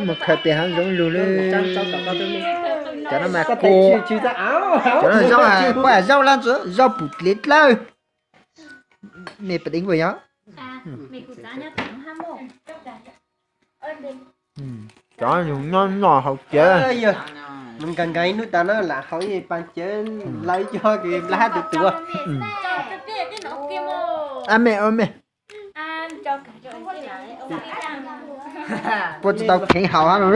Mus khaws pem hav zoov lug lawm. Cov no mas kua, cov no zaub, paj zaub lab ntsuav zaub pum dlev dlawb. Mej pas deev puas yog? Cov yug nyob noj haus cawv. Nkees nkees ib hnub tas no lam haus ib pas cawv, lawv ib co kws nplaj hab tus tuav. Ab mej, ua mej. Puab tsi tau kheev haus hab no.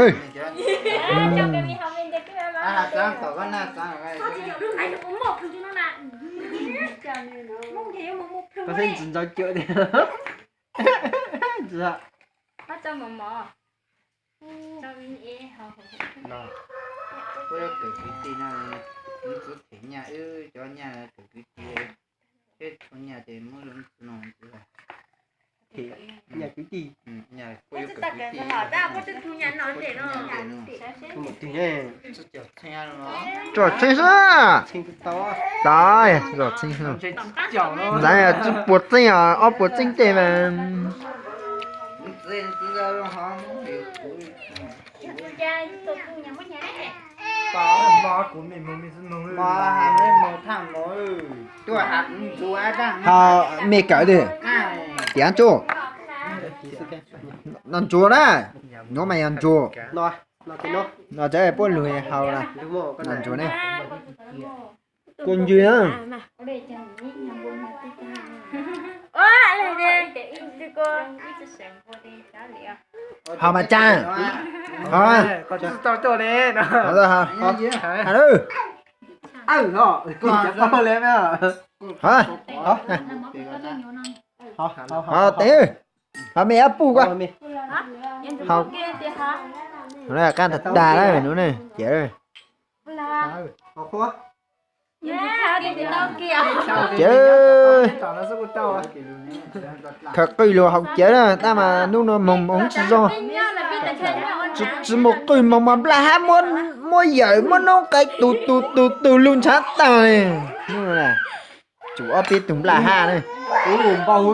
Koj xeeb ntsis ntsaws cuam tiag. Puab yuav kawm kwv tij no, wb txwv them nyaj, wb cov nyaj kawm kwv tij, seb tshuav nyaj ces muab rau wb txwv no. Nyaj kwv tij, tso txheeb xwb. Tas, tso txheeb, ntawd tsi puas txeeb, ob puas txeeb tej mas. Ho mej kawm twg? Tiav tsuj. No ntsuag na. Nuav mas yog ntsuag. No tseem puab lug haus na. No ntsuag ne. Kua ntsis na. Haus mas tsaa. Haus. Haus. Haus tes. Haus mej ab puj ko. Qaab tag tag lawm nub ne. Ces khaws qwj lug haus cawv na, tab mas nub nua moog moog tsi zoo. Tsi muaj qwj moog mas nplaj hab muab yawm muab noob qe tus tus tus tus lug ntshav taag li. Tsum ob peb tug nplaj hab ne. Npau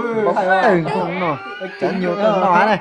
tawg no, cov nyuag tuaj noj hab ne.